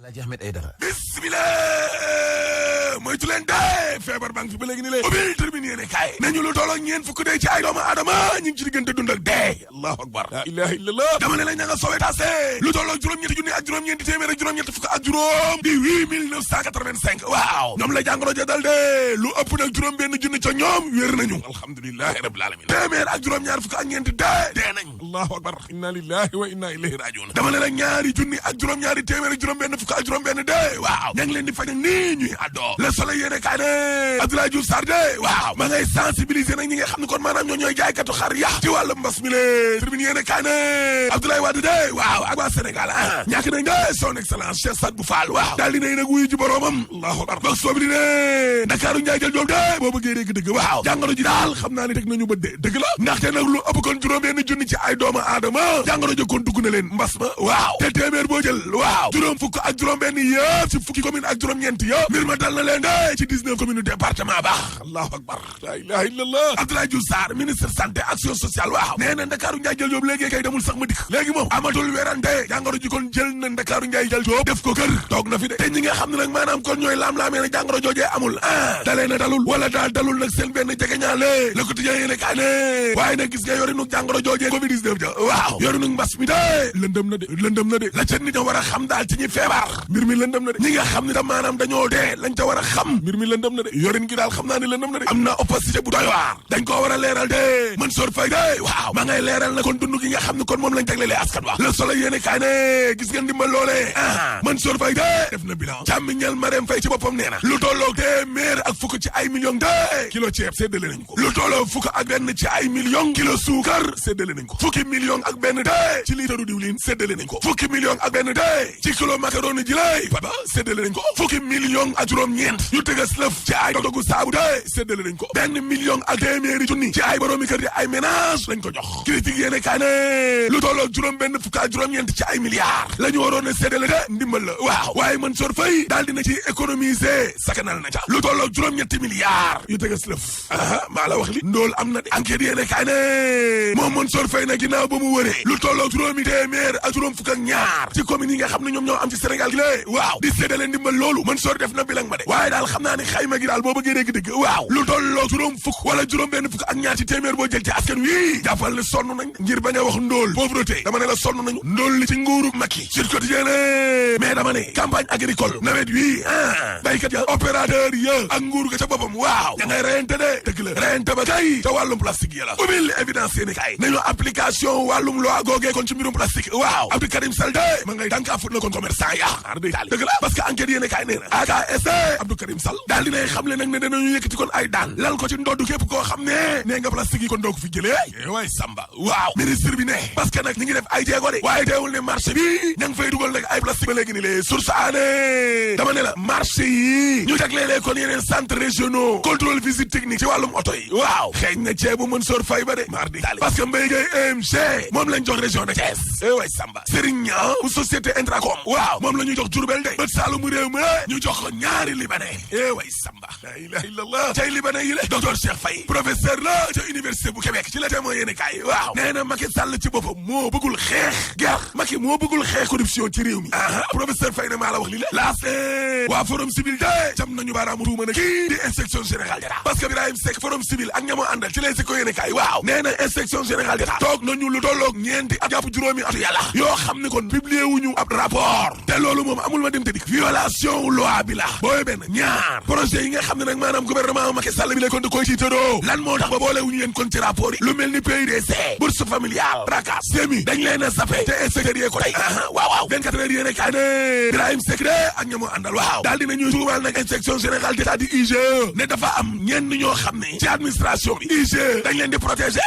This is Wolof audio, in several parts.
Alaaji Ahmed Aidara bismillah moytu leen dee feebar baa ngi fi ba léegi ni lee ubbil termine yéene kaay nañu lu tolloo ñeen fukk dee ci ay doomu aadama ñu ngi ci diggante dund ak dee allahu akbar la ilaha illallah dama ne la ña nga sowe taase lu tolloo juróom-ñetti junni ak juróom-ñeenti téeméer ak juróom-ñetti fukk ak juróom di 8985 waaw ñoom la jàngoro ja dal de lu ëpp nag juróom benn junni ca ñoom wér nañu alhamdulilahi rabbil alamin téeméer ak juróom-ñaar fukk ak ñeenti dee nañ allahu akbar inna lillahi wa inna ilayhi rajiun dama ne la ñaari junni ak juróom-ñaari téeméer ak juróom benn fukk ak juróom benn dee waaw ña ngi leen di faj ak nii ñuy addoo Le Soleil yéene kaay ne Abdoulaye Diouf Sarr de waaw ma ngay sensibiliser nag ñi nga xam ne kon maanaam ñoo ñooy jaaykatu xar ya ci wàllu mbas mi le tribune yéene kaay ne Abdoulaye Wade de waaw ak waa Sénégal ñàkk nañ de son excellence Cheikh Sadbou Fall waaw daal di nay nag wuyu ji boroomam allahu akbar box boobu di ne Ndakaaru njaay jël joob de boo bëggee dégg dëgg waaw jàngoro ji daal xam naa ne teg nañu bët de dëgg la ndaxte nag lu ëpp kon juróom benn junni ci ay doomu aadama jàngoro ji kon dugg na leen mbas ma waaw te téeméer boo jël waaw juróom fukk ak juróom benn yëpp ci fukki commune ak juróom ñeent yëpp mbir ma dal na leen de ci 19 communes département ba allahu akbar la ilaha illallah Abdoulaye Diouf Sarr ministre santé action sociale waaw nee na Ndakaaru njaay jël joob léegi kay demul sax ma dikk léegi moom amatul werante jàngoro ji kon jël na Ndakaaru njaay jël joob def ko kër toog na fi de te ñi nga xam ne nag maanaam kon ñooy laam-laamee nag jàngoro joojee amul dalee na dalul wala daal dalul nag seen benn jegeñaale Le Quotidien yéene kaay ne waaye nag gis nga yori nu jàngoro joojee covid 19 ja waaw yori nu mbas mi de lëndëm na de la ca nit ña war a xam daal ci ñi feebar mbir mi lëndëm na de ñi nga xam ne da maanaam dañoo dee lañ ca war a xam mbir mi lëndëm na de yorin gi daal xam naa ne lëndëm na de am na opacité bu doy waar dañ koo war a leeral de Mansour Faye de waaw ma ngay leeral na kon dund gi nga xam ne kon moom lañ jaglelee askan wa Le Soleil yéene kaay ne gis nga ndimbal loolee Mansour Faye de def na bilan càmmiñal Marème Faye ci boppam nee na lu tolloo téeméer ak fukk ci ay millions de kilo ceeb séddale nañ ko lu tolloo fukk ak benn ci ay millions kilo suukar séddale nañ ko fukki millions ak benn de ci liitaru diwlin séddale nañ ko fukki millions ak benn de ci kilo macaroni ji lay baba séddale nañ ko fukki millions ak juróom-ñeent yu tëgas lëf ci ay dogu saabu de séddale nañ ko benn million ak téeméeri junni ci ay boroomi kër di ay ménage lañ ko jox critique yéene kaa ne lu tolloo juróom benn fukk ak juróom-ñeent ci ay milliards la ñu waroon a séddale de ndimbal la waaw waaye Mansour Faye daal dina ci économiser sakanal na ca lu tolloo juróom-ñetti milliards yu tëgas lëf maa la wax li ndóol am na de enquête yéene kaa ne moom Mansour Faye na ginnaaw ba mu wëree lu tolloo juróomi téeméer ak juróom fukk ak ñaar ci communes yi nga xam ne ñoom ñoo am ci Sénégal gi lée waaw di séddale ndimbal loolu Mansour def na bilang ba de waaye daal xam naa ne xayma gi daal boo bëggee dégg-dégg waaw lu tolloo juróom fukk wala juróom benn fukk ak ñaar ci téeméer boo jël ci askan wi jàppal ne sonn nañ ngir bañ a wax ndóol pauvreté dama ne la sonn nañu ndóol li ci nguuru Macky Sud Quotidien mais dama ne campagne agricole nawet wi baykat ya opérateur ya ak nguur ga ca boppam waaw ña ngay reyante de dëgg la reyante ba kay ca wàllum plastique yi la ubbil évidence yéeni kay nañu application wàllum loi googee kon ci mbirum plastique waaw Abdou Karim Sall de ma ngay dànkaa fut na kon commerçant ya dëgg la parce que enquête yéeni kay nee na AKS Abdou Karim Sall daal dinay xam le nag ne danañu yëkkati kon ay daan lal ko ci ndoddu képp koo xam ne nee nga plastique yi kon doo ko fi jëlee waay Samba waaw ministre bi ne parce que nag ñi ngi def ay jéego de waaye teewul ne marché bi ña ngi fay dugal nag ay plastique ba léegi ni les sources ané dama ne la marché yi ñu jagleelee kon yeneen centres régionaux contrôle visite technique ci wàllum oto yi waaw xeeñ na ceebu Mansour Faye ba de mardi tali parce que Mbaye Gueye EMG moom lañ jox région de Thiès waay Samba Serigne Niang bu société Intracom waaw moom la ñu jox Diourbel de bët Saloum réew mi ñu jox ko ñaari libanais waay Samba la ilaha illallah cay libanais yi le docteur Cheikh Faye professeur la ca université bu Québec ci la témoin yéene kaay waaw nee na Macky Sall ci boppam moo bëggul xeex guerre Macky moo bëggul xeex corruption ci réew mi professeur Faye ne maa la wax li la laas waa forum civil de jam nañu baaraamu tuuma na kii di inspection générale d'État parce que Birahim Seck forum civil ak ñamoo àndal ci les ko yéene kaay waaw nee na inspection générale d'État toog nañu lu tolloog ñeenti at jàpp juróomi atu yàlla yoo xam ne kon publié wuñu ab rapport te loolu moom amul ma dem te dik violation loi bi la booy benn ñaar projet yi nga xam ne nag maanaam gouvernement Macky Sall bi lay kon da koy ci tëroo lan moo tax ba boole wuñu leen kon ci rapport yi lu mel ni PUDC bourse familiale BRACAS SEMI dañ leen a sape te inspecteurs yee ko tey waaw 24 heures yéene kaay ne Birahim Seck de ak ñamoo àndal waaw daal dinañuy tuumal nag inspection générale d'État di IGE ne dafa am ñenn ñoo xam ne ci administration bi IGE dañ leen di protéger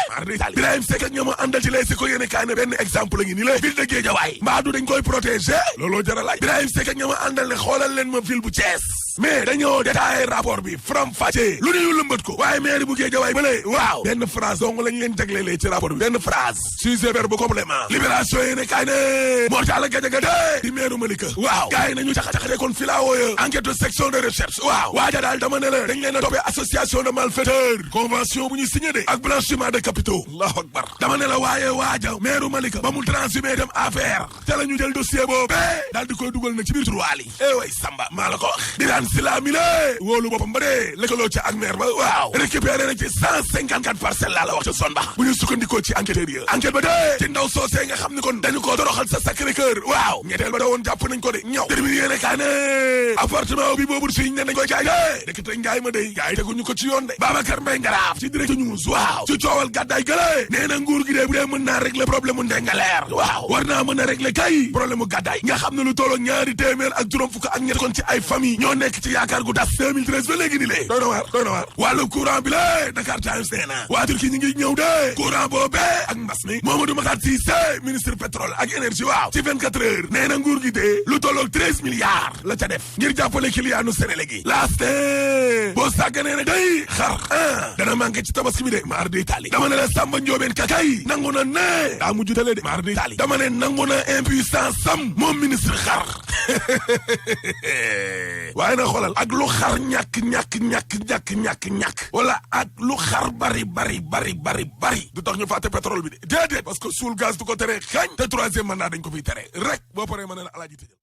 Birahim Seck ak ñamoo àndal ci les ko yéene kaay ne benn exemple la ngi ni la ville de Guédiawaye mbaadu dañ koy protéger looloo jar a laaj Birahim Seck ak ñamoo àndal ne xoolal leen ma ville bu Thiès mais dañoo détaillé rapport bi from fàcce lu ne ñu lëmbat ko waaye maire bu Guédiawaye bële waaw benn phrase dong lañ leen jaglelee ci rapport bi benn phrase sujet verbe complément libération yéene kaay ne Mortalla Gadiaga de di maire Malika waaw gars yi nañu caxa-caxate kon filao ya enquête section de recherche waaw waaja daal dama ne la dañ leen a toppee association de malfaiteurs convention bu ñu signé de ak blanchiment de capitaux allahu akbar dama ne la waaye waaja maire Malika ba mu transhumé dem affaire te la ñu jël dossier boobu daal di koy dugal nag ci biir turwaal yi way Samba maa la ko wax Birane Sylla mi le wóolu boppam ba dee lëkkaloo ci ak maire ba waaw récupéré na ci 154 parcelles laa la wax ca son bax bu ñu sukkandikoo ci enquêteur yi enquête ba dee ci ndaw soosee nga xam ni kon dañu ko toroxal sa Sacré-Cœur waaw ñetteel ba da woon jàpp nañ ko de ñëw terminé yéene kaa ne appartement bi boobu suñ ne nañ koy jaay de dëkk te ngaay ma day gaay teguñu ko ci yoon de Babacar Mbaye Ngaraaf ci direct news waaw ci coowal gàddaay gële nee na nguur gi de bu dee mën naa régler problème mu ndengaleer waaw war naa mën a régler kay problème mu gàddaay nga xam ne lu tolloo ñaari téeméer ak juróom fukk ak ñett kon ci ay famille ñoo nekk ci yaakaar gu das 2013 ba léegi ni lee doy na waar wàllu courant bi la Dakar Times nee na waa Turquie ñi ngi ñëw de courant boobee ak mbas mi Mamadou Makhtar Cissé ministre pétrole ak énergie waaw ci 24 heures nee na nguur gi de lu tolloog 13 milliards la ca def ngir jàppale kiliyaanu Sénégal gi laaste boo sàgganee ne day xar dana manqué ci tabaski bi de maar di tali dama ne la Samba Ndiobène Kakay nangu na ne daa mujj tale de maar di tali dama ne nangu na impuissance sam moom ministre xar waaye na xoolal ak lu xar ñàkk wala ak lu xar bari du tax ñu fàtte pétrole bi de déedéet parce que suul gaz du ko tere xañ te troisième mandat dañ ko fiy tere rek boo paree mën na la alaaji tëjal